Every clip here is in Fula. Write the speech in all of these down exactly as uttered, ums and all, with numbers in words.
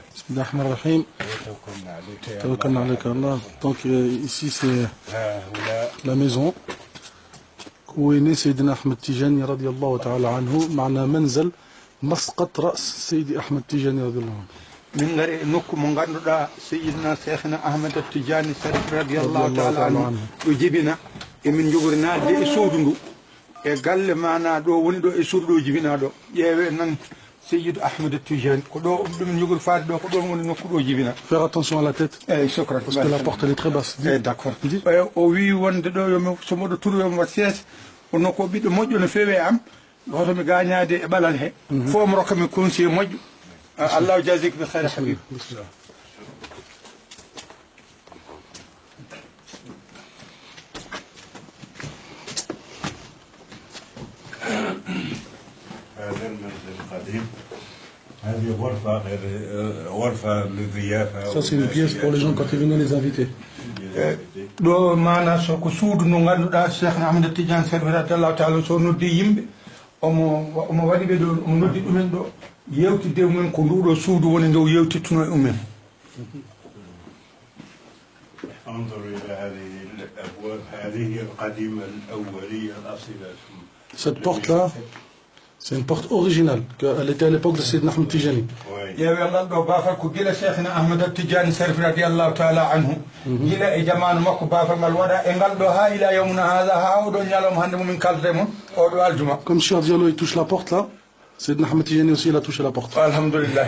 بسم الله الرحمن الرحيم. توكلنا عليك يا توكلنا الله. عليك يا الله. Donc, euh, ici, c'est la maison où est né Sayyidina Ahmed Tijani radiyallahu ta'ala anhu, معنى منزل مسقط رأس سيدي أحمد تجاني رضي الله عنه. Min ngari e nokku mo ngannduɗaa Sayyidina Cheikhna Ahmed Tijani Sharif radiyallahu ta'ala anhu ɗo jibina. Emin njogori naatde e suudu ndu. E galle maana ɗo woni ɗo e suudu ɗo jibina ɗo. Ƴeewe nan Seyyidu Ahmed Tijani. Ko ɗo ɗum njogori faade ɗo, ko ɗon woni nokku ɗo jibina. Faire attention à la tête. Eyyi, shukran. Parce que la porte, elle est très basse. Eyyi, d'accord. Eyyi, o wi wonde ɗo yo mi, so mboɗo turu yo mi waɗ sees. Kono ko ɓiɗɗo moƴƴo no feewi e am. Hoto mi gaañaade e ɓalal he. Fof mo rokka mi conseil moƴƴo. Ah, Allah jazik bi khair habib. هذا المنزل القديم. هذه غرفة غير، آه، غرفة للضيافة. Ça, c'est une pièce pour les gens quand ils viennent les invités. Ɗo maana so ko suudu ndu ngannduɗaa Cheikh Ahmed Tidiane Sharif radiyallahu ta'ala so noddi yimɓe, omo, omo waɗi ɓe ɗo, omo noddi ɗumen ɗo, yewtidde e mumen ko nduɗo suudu woni nde o yewtittuno e mumen. انظروا إلى هذه الأبواب، هذه القديمة الأولية الأصيلة. Cette porte-là, c'est une porte originale, qu'elle était à l'époque de Sayyidina Ahmed Tijani. Oui. Ƴeewe ngal ɗo baafal ko gila Cheikhna Ahmed Tijani Sharif radiyallahu ta'ala anhu. Gila e jamaanu makko baafal ngal waɗa e ngal ɗo haa ila yawmuna haza, haa oɗo ñalawma hannde mo min kaldata e mon, oɗo aljuma. Comme Cheikh Diallo, il touche la porte là. Sayyidina Ahmed Tijani aussi, il a touché la porte. Alhamdulillah.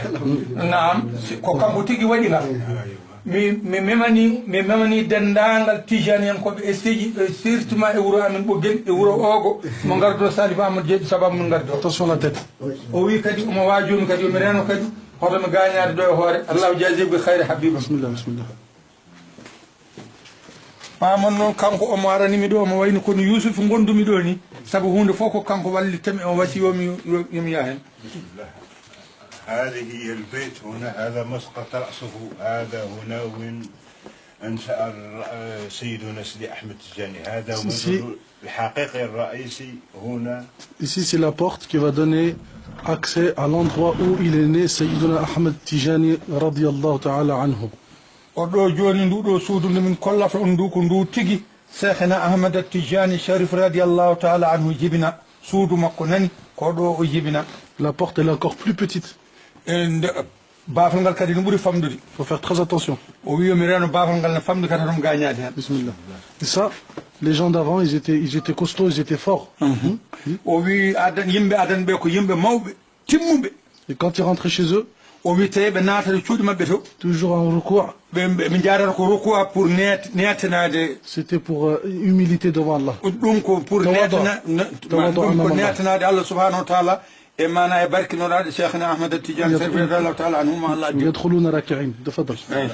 Naam, si, ko kanko tigi waɗi ngal. Mi, mi memani, mi memani denndaangal Tijaniyankooɓe e seeji, e surtout e wuro amen Ɓoggel, e wuro Oogo, mo ngardo Salif Amadou Jeeɗi sababu min ngardo. Attention la tête. O wi kadi omo waajomi kadi, omo reeno kadi, hoto mi gaañaade ɗo e hoore. Allahu jazibu bi khayri habiba. Bismillah, bismillah. Maa mon noon, kanko omo arani mi ɗo, omo wayno kono Yuusuf ngondumi ɗo ni, sabu huunde fof ko kanko wallittami, o wasi yo mi, yo, yo mi yaha heen. هذه البيت هنا، هذا مسقط رأسه، هذا هنا وين أنشأ الر-، سيدنا سيدي أحمد التجاني. هذا Si, si. منزل الحقيقي الرئيسي هنا. Ici, c'est la porte qui va donner accès à l'endroit où il est né, Sayyiduna Ahmed Tijani radiyallahu ta'ala anhu. O ɗo jooni, ndu ɗo suudu ndu min kollata on ndu, ko ndu tigi Cheikhna Ahmed Tijani Sharif radiyallahu ta'ala anhu jibina. Suudu makko nani, ko ɗo o jibina. La porte, elle est encore plus petite. E nde, baafal ngal kadi no ɓuri famɗude. Faut faire très attention. O wi yo mi reeno baafal ngal no famɗi kadi, hoto mi gaañaade heen. Bismillah. Et ça, les gens d'avant, ils étaient, ils étaient costauds, ils étaient forts. Mhm. O wi adan, yimɓe adan ɓe ko yimɓe mawɓe, timmuɓe. Et quand ils rentraient chez eux, O wi tawi ɓe naatata cuuɗi maɓɓe to. Toujours en ruku'. Ɓe, ɓe, ɓe njaarata ko ruku' pour neet-, neetanaade. C'était pour, euh, humilité devant Allah. Ɗum ko pour Tawadu'. neetana-, ne-, Tawadu' ɗum ko amam Allah. neetanaade Allah subhanahu wa ta'ala. E maana e barke nulaaɗo Cheikhna Ahmed Tidiane Sharif radiyallahu ta'ala anhu ma Allah. يدخلون راكعين. تفضل. Eyi.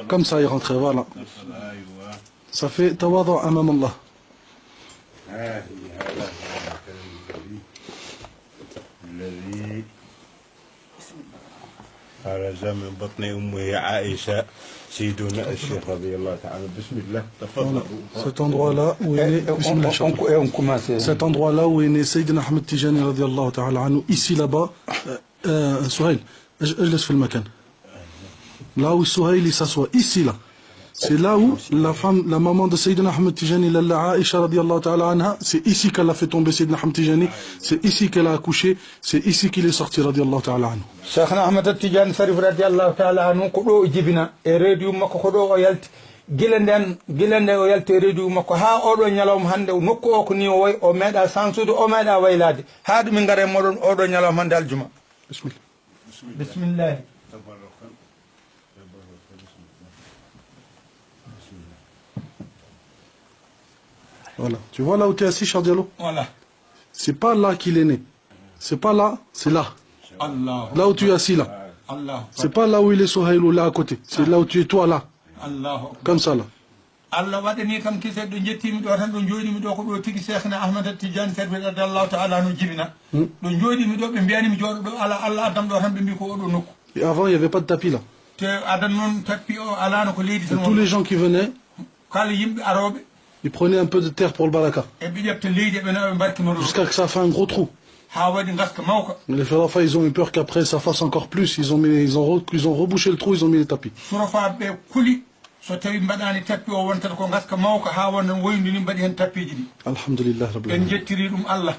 Comme ça, ils rentrent, voilà. Aywa. Ça fait tawadu' amam Allah. ها هي، هذا هو المكان الذي، الذي خرج من بطن أمه عائشة سيدنا الشيخ رضي الله تعالى عنه. بسم الله، تفضلوا. Voilà. Cet endroit-là où est né, Eh, eh, on, Bismillah, on, on, eh, on commence. Cet endroit-là où est né Sayyidina Ahmed Tijani radiyallahu ta'ala anhu, ici là-bas, euh, euh, Souhaïl, اج-، اجلس في المكان. Là où Souhaïl il s'assoit, ici là. C'est là où la femme, la maman de Sayyidina Ahmed Tijani, Lalla Aisha radiyallahu ta'ala anha, c'est ici qu'elle a fait tomber Sayyidina Ahmed Tijani, c'est ici qu'elle a accouché, c'est ici qu'il est sorti radiyallahu ta'ala anhu. Cheikhna Ahmed Tidiane Sharif radiyallahu ta'ala anhu ko ɗo o jibina e reedu makko, ko ɗo o yalti. Gila nden, gila nde o yalti e reedu makko haa oɗo ñalawma hannde, o nokku o ko ni o wayi, o meeɗa sansude, o meeɗa waylaade. Haa ɗum min ngara e moɗon oɗo ñalawma hannde aljuma. Bismillah. Bismillah. Voilà. Tu vois là où tu es assis, Cheikh Diallo ? Voilà. C'est pas là qu'il est né. C'est pas là, c'est là. Allah. Là où tu es assis là. Allah. C'est pas là où il est Souhaïl ou là à côté. C'est là où tu es toi là. Allahu Akbar. Comme ça là. Allah waɗani kam kise ɗo njettimi ɗo tan, ɗo jooɗimi ɗo ko ɗo tigi Cheikhna Ahmed Tidiane Sharif radiyallahu ta'ala anhu jibina. Hmm. Ɗo jooɗimi ɗo ɓe mbiyani mi jooɗo ɗo, ala, Allah addam ɗo tan ɓe mbi ko oɗo nokku. Et avant, il y avait pas de tapis là. Te adan noon tappi o alano ko leydi tan. Et tous les gens qui venaient, Kala yimɓe arooɓe, ils prenaient un peu de terre pour le baraka. Eɓe ƴetta leydi eɓe nawa ɓe mbarkino ɗo. Jusqu'à que ça fait un gros trou. haa waɗi ngaska mawka. Les Shurafa, ils ont eu peur qu'après ça fasse encore plus. Ils ont, mis, ils ont, re- ils ont rebouché le trou, ils ont mis les tapis. Surafa ɓe kuli, so tawi mbaɗaani tappi o wontata ko ngaska mawka, haa wonnan woyndi ni mbaɗi heen tappiiji ɗi. Alhamdulillah Rabbil En Alamin. Njettiri ɗum Allah.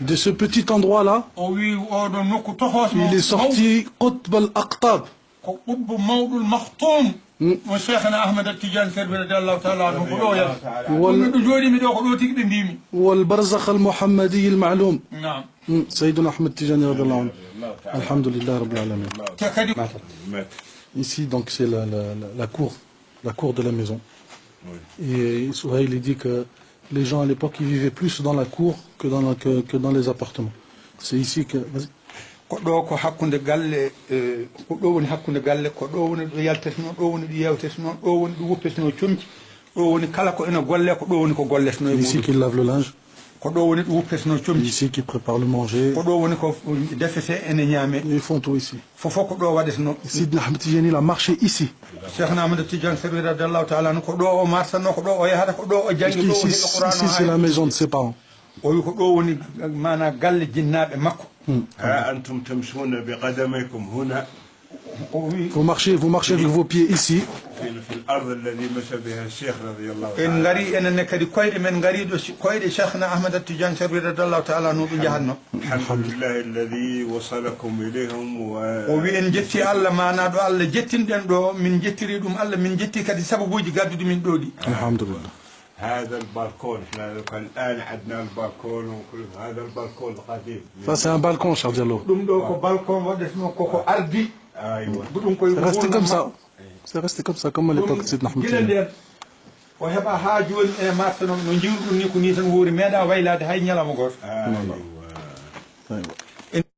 De ce petit endroit-là, O wii oɗo nokku tohoosmo il est sorti Qutb al-Aqtab. Ko ɓubbu mawɗul mahtum. Mo Cheikhna Ahmad Tidiane Serbi radiallahu taala anhu ko ɗo yata. Wal- Ɗum ɗo jooɗimi ɗo ko ɗo tigi ɓe mbimi. والبرزخ المحمدي المعلوم. Naam. Hmm, Sayyiduna Ahmad Tijani radiallahu anhu. Alhamdulillah Rabbil Alamin. Te kadi Ici, donc, c'est la, la, la, la cour, la cour de la maison. Et Souhaïl, il dit que les gens à l'époque, ils vivaient plus dans la cour que dans, la- que, que dans les appartements. C'est ici que. Vas-y. Ko ɗo ko hakkunde galle, eh, ko ɗo woni hakkunde galle, ko ɗo woni ɗo yalteteno, ɗo woni ɗo yewteteno, ɗo woni ɗo wuppeteno comci, ɗo woni kala ko ina golle, ko ɗo woni ko golleteno e Ici muɗum. Qu'ils lavent le linge, Ko ɗo woni ɗo wuppeteno comci, ici qu'ils préparent le manger. Ko ɗo woni ko defete ene ñaame. Ils font tout ici. Fofo ko ɗo waɗeteno. Sidna Ahmed Tijani, il a marché ici. Cheikhna Ahmad Tidiane Serbi radiallahu taala anhu ko ɗo o martanno, ko ɗo o yahata, ko ɗo o janngi, Ici, ɗo o ici, heɓi Qur'an ici, c'est la maison de ses parents. O wi ko ɗo woni maana galle jinnaaɓe makko. ها أنتم تمشون بقدميكم هنا. O wi Vous marchez, vous marchez avec vos pieds ici. في, في الأرض الذي مشى بها الشيخ رضي الله en تعالى ngari enen ne kadi koyɗe men ngari ɗo si- koyɗe Cheikhna Ahmad Tidiane Serbi radiallahu taala anhu ɗo jahatno. الحمد لله الذي وصلكم إليهم و O wi en jetti Allah, maana ɗo Allah jettinɗen ɗo, min jettiri ɗum Allah, min jetti kadi sababuji gadduɗi min ɗo ɗi. Alhamdulillah. هذا البالكون، احنا لو كان الآن عندنا البالكون وكل هذا البالكون القديم. Ça, c'est un balcon, cher Diallo. Ɗum ɗo ko balcon waɗeteno koko ardi. أيوة. Ko ɗum koye C'est resté wonno comme ça. makko. C'est resté comme ça, comme à l'époque de Sidna Ahmed Gila Tijani. Nden o heɓa haa jooni e martanoo no njiwruɗum ni ko ni tan woori, meeɗa waylaade hay ñalawma gooto. أيوة. Aywa.